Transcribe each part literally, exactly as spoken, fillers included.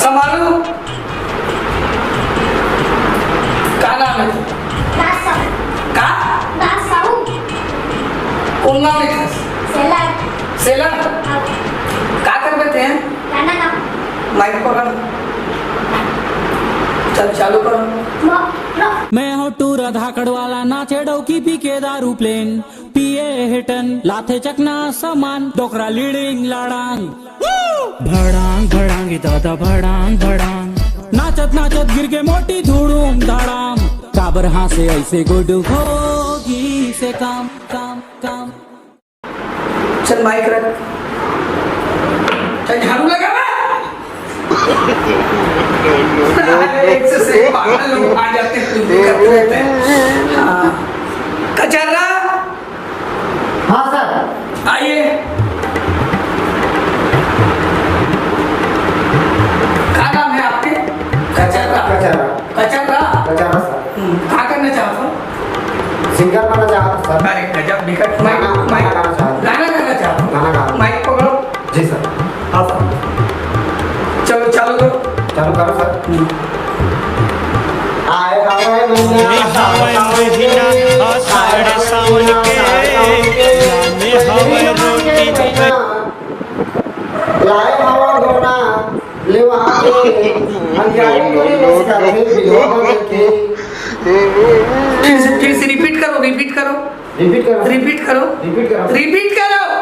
संभालो। का नाम है? दास साहू। का? दास साहू। कौन गाँव में था? सेलर। सेलर? हाँ। का कर बैठे हैं? गाना गा। माइक पकड़। चल, चालू करो। म-, र- मैं हूँ टूरा धाकड़ वाला, नाचे डौकी पी के दारू प्लेन, पिए हेटन, लाथे चकना सामान, डोकरा लीडिंग लाडांग। भड़ांग भड़ांग दादा, भड़ांग भड़ांग। नाचत नाचत गिर के मोटी धूड़ूम धाड़ाम। काबर हाँसे ऐसे गुडू, होगी से काम, काम, काम। चल माइक रख। चल झाड़ू लगा बे। अरे, एक से, से पागल लोग आ जाते हैं, कुछ भी करते रहते हैं। हाँ। कचर्रा। हाँ सर। आइए। क्या नाम है आपके? कचर्रा। कचर्रा। कचर्रा। कचर्रा सर। हम्म, क्या करना चाहते हो? सिंगर बनना चाहता हूँ सर। अरे गजब, बिकट। मैं, गाना, मैं गाना गाना चाहता हूँ। गाना गाना चाहता हूँ। गाना गाना। माइक पकड़ो। जी सर। हाँ सर। चलो, चालू करो। चालू करो सर। हम्म। आए हवे महीना, ये हवे महीना, आषाढ़ सावन के, ये हवे रोटी। लाए हवा घोड़ा, लेवा के, अंधियारे करे बस का थे बिलोवा के। फिर से, फिर से रिपीट करो, रिपीट करो। रिपीट करो। रिपीट करो। रिपीट करो। रिपीट करो।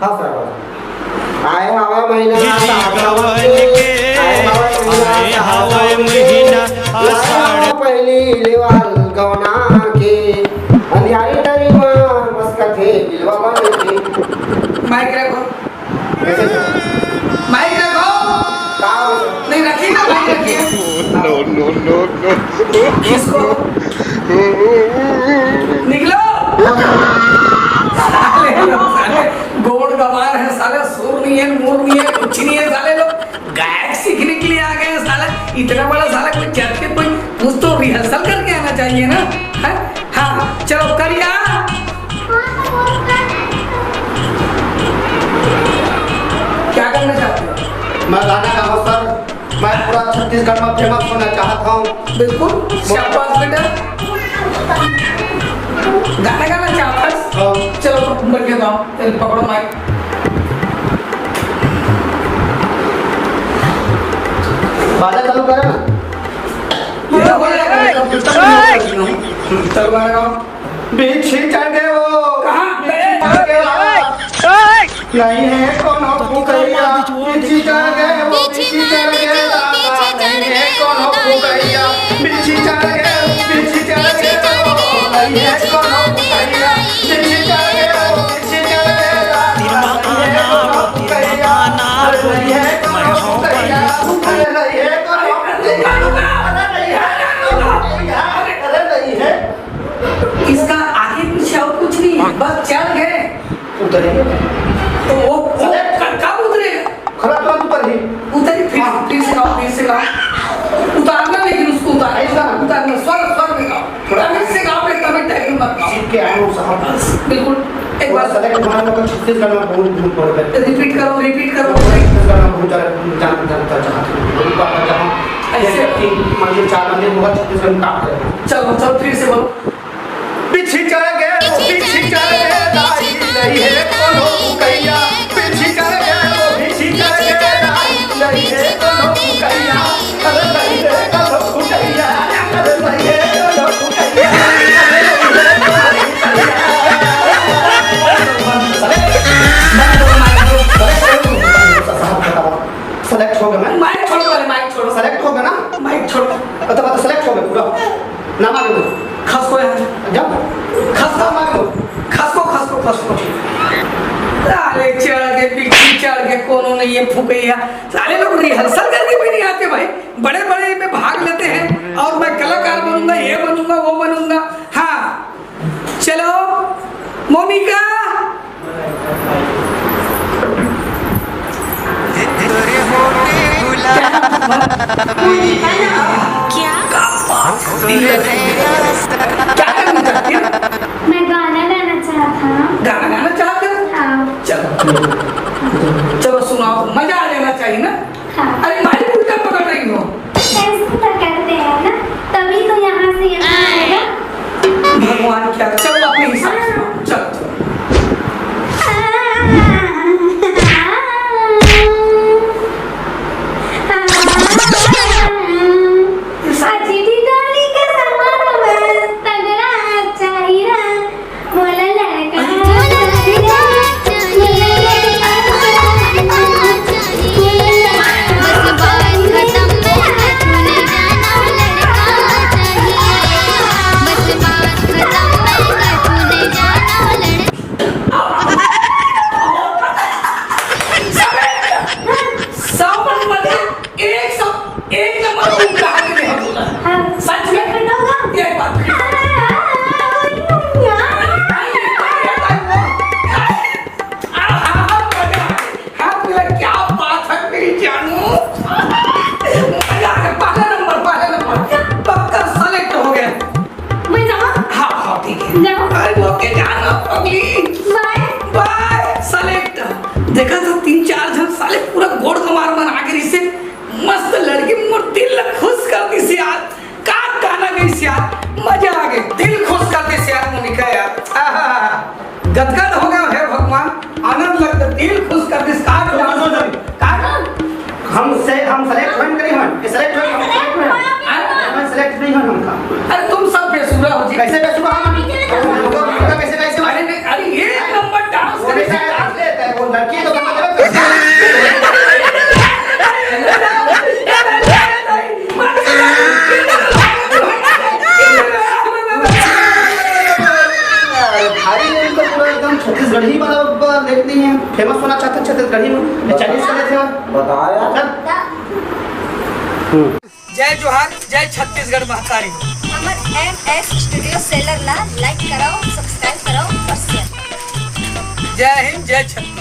हाँ सर, हाँ। आए हवा महीना आषाढ़ सावन के, आए हवा महीना आषाढ़ सावन के, लाए हवा पहली लेवाल गौना के, अंधियारी डरी मा बस का थे बिलोवा के। माइक रखो। माइक रखो। का हो सर? नहीं, रखिए ना, माइक रखिए। No, no, no, no। किसको? निकलो। साले लोग, साले गोड़ गवार है, साले सुर नहीं है, मूर नहीं है, कुछ नहीं है, साले लोग गायक सीखने के लिए आ गए हैं, साले। इतना बड़ा साला कोई चढ़ के कोई कुछ तो रिहर्सल करके आना चाहिए ना, है? हाँ, चलो, करिया। क्या करना चाहते हो? मैं गाना गाऊँ सर, मैं पूरा छत्तीसगढ़ में फेमस होना चाहता हूँ। बिल्कुल, शाबाश बेटा। गाना गाना चाहता है? हाँ। चलो, बढ़िया गाओ। चल, पकड़ो माइक। बाजा चालू करो ना। ये तो हो जाएगा, मैं कंप्यूटर में कर रही हूँ। चलो, गाना गाओ। बिच्छी चढ़ गए वो, कहाँ? बिच्छी चढ़ गए वो। नहीं है कोनो फुकैया, बिच्छी चढ़ गए वो, बिच्छी चढ़ गए दादा, नहीं है कोनो फुकैया, बिच्छी चढ़ गए, बिच्छी चढ़ गए वो, नहीं है कोनो फुकैया, बिच्छी चढ़ गए वो, बिच्छी चढ़ गए दादा, नहीं है कोनो फुकैया, अरे नहीं है कोनो फुकैया, अरे नहीं है कोनो फुकैया, अरे नहीं है कोनो फुकैया, अरे नहीं है। इसका आगे पीछे और कुछ नहीं है, बस चढ़ गए। उतरेंगे। तो वो, वो क-, कब उतरेगा? खड़ा तुरंत ऊपर ही। उतरिए, फिर, हाँ। फिर से गाओ, फिर से गाओ। उतारना, लेकिन उसको उतारना। ऐसा? उतारना, स्वर, स्वर में गाओ। थोड़ा फिर से गाओ, एकदम टाइम मत गाओ। सीख के आया हूँ साहब। बस, बिल्कुल। एक पूरा बार select होना होगा, छत्तीसगढ़ में बहुत दूर पड़ गए। रिपीट करो, रिपीट करो। छत्तीसगढ़ में बहुत ज़्यादा जान, जानता चाहता हूँ। बहुत बार जहाँ ऐसे? एक, तीन मंजिल, चार मंजिल होगा, छत्तीसगढ़ में काम करेगा। चलो, चलो, फिर से बोलो। बिच्छी चढ़ गए वो, बिच्छी चढ़ गए, दाई नहीं है कोनो फुकैया। बिच्छी चढ़ गए वो, बिच्छी चढ़ गए, दाई नहीं है कोनो फुकैया। अरे नहीं है कोनो फुकैया, अरे नहीं है कोनो फुकैया। Select हो गया मैं। माइक छोड़ो, पहले माइक छोड़ो। Select हो गया ना? माइक छोड़ो। अच्छा, बात select हो गया पूरा। नाम आगे बोलो। खसको यार। जा। खसको। नाम आगे बोलो। खसको, खसको, खसको। साले चढ़ के, बिच्छी चढ़ के, कोनो नहीं है फुकैया। साले लोग रिहर्सल करके भी नहीं आते भाई। बड़े-बड़े में भाग लेते हैं और मैं कलाकार बनूंगा, ये बनूंगा, वो बनूंगा। हाँ, चलो, मोनिका। क्या? क्या करना चाहती है? मैं गाना गाना चाहता हूँ। गाना गाना चाहते हो? हाँ। चलो, चलो सुनाओ, मजा आ जाना चाहिए ना। हाँ। अरे माइक गदगद हो गया हे भगवान, आनंद लगता, दिल खुश कर दिस। का सुनो, सुनो, सुनो। का? हम से, हम select होन करी हन, ये select होन, हम select होन। अरे, हम select नहीं होन हमका। अरे तुम सब बेसुरा हो जी। कैसे बेसुरा हम? हमका, हमका कैसे, कैसे? अरे नहीं, अरे एक नंबर dance वो करे। कैसे dance लेता है? वो लड़की तो अरे भाई, ये तो पूरा एकदम छत्तीसगढ़ी वाला ब-, लेत नहीं है। Famous होना चाहते हैं छत्तीसगढ़ी में। ये Chinese का लेते हो? बताओ यार। चल। जय जोहार, जय छत्तीसगढ़ महतारी। हमर एम एस स्टूडियो सेलर ला like कराओ, subscribe कराओ और share। जय हिंद, जय छत्तीसगढ़।